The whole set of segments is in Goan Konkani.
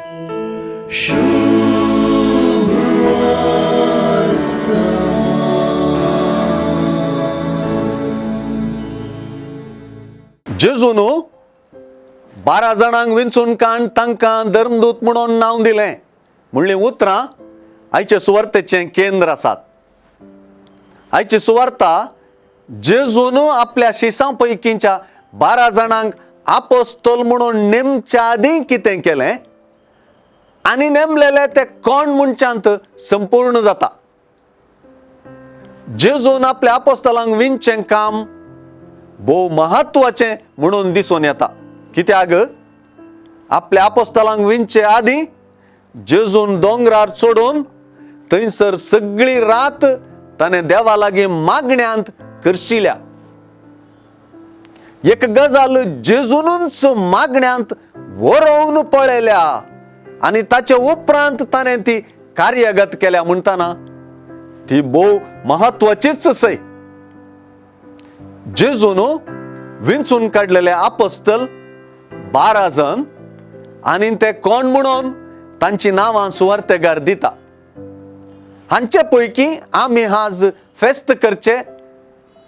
जेजून 12 जाणांक विंचून काण तांकां धर्मदूत म्हणून नांव दिलें म्हणलीं उतरां आयचे सुवार्तेचें केंद्र आसात. आयची सुवार्ता जेजून आपल्या शिसां पैकींच्या 12 जाणांक आपोस्तोल म्हणून नेमच्या आदीं कितें केलें आनी नेमलेले ते कोण मनशांत संपूर्ण जाता. जेजून आपल्या आपोस्तलांक विंचें काम भोव म्हत्वाचें म्हणून दिसून येता. कित्याक आपल्या आपोस्तलांक विंचे आदीं जेजून दोंगरार चडून थंयसर सगळी रात ताणें देवा लागीं मागण्यांत करशिल्या. एक गजाल जेजूनच मागण्यांत वरोवन पळयल्या आनी ताचे उपरांत ताणें ती कार्यगत केल्या म्हणटाना ती भोव म्हत्वाचीच सय. जेजून विंचून काडलेले आपोस्तल 12 जण आनी ते कोण म्हणून तांची नांवां सुवार्तेगार दिता. हांचे पैकी आमी आज फेस्त करचे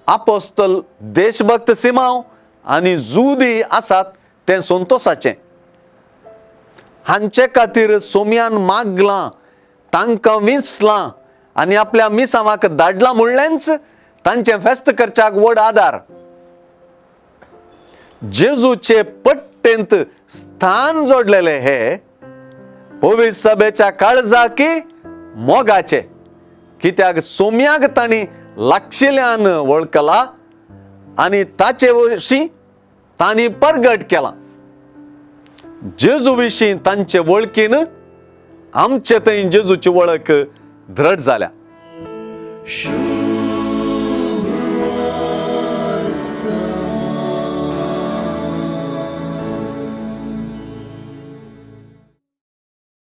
आपोस्तल देशभक्त सिमांव आनी जुदी आसात तें संतोसाचें. हांचे खातीर सोम्यान मागलां, तांकां विंचलां आनी आपल्या मिसांवाक धाडलां म्हणलेंच तांचें फेस्त करच्याक व्हड आदार. जेजूचे पट्टेंत स्थान जोडलेले हे पवित्र सभेच्या काळजाकी मोगाचे, कित्याक सोम्याक तांणी लागशिल्ल्यान वळखला आनी ताचे विशीं तांणी परगट केला. जेजू विशीं तांचे वळखीन आमचे थंय जेजूची वळख दृढ जाल्या.